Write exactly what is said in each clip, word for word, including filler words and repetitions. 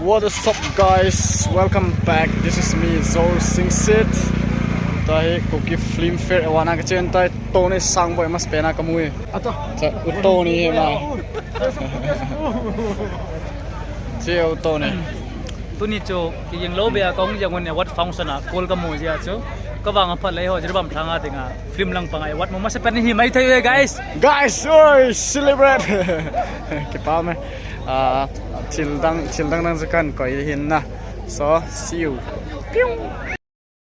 What is up, guys? Welcome back. This is me, Zor Singsit. Tahi Kuki Film Fair awana ka chen tai Tony Sangboi mas pena ka mui. Ato. Cha u Tony he ma. Che u Tony. Tuni chu ki yang lo be a kong yang un award function a kol ka mu jia chu. Ka vang a phat lei ho jir bam thanga dinga film lang panga award mu masa pen hi mai thei ve, guys. Guys, oi, celebrate. Kipa me. Ah, thil dang, thil dang dang chu kan koi hin na. So, see you.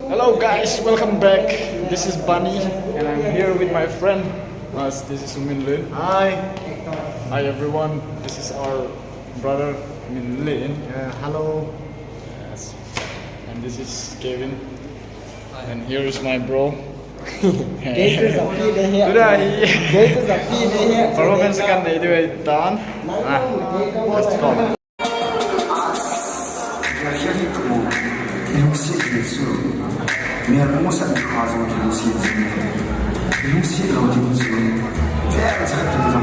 Hello guys, welcome back. This is Bunny and I'm here with my friend. Uh, this is Min Lin. Hi. Hi everyone. This is our brother Min Lin. Uh, hello. Yes. And this is Kevin. And here is my bro. Kei chu zapi de he. Today he Kei chu zapi de he. Performance kan nei de tan. Ah, let's go. Lungset ding chu, mel musa ni kha jong lungset ding. Lungset lou ding chu, vel cha ding jong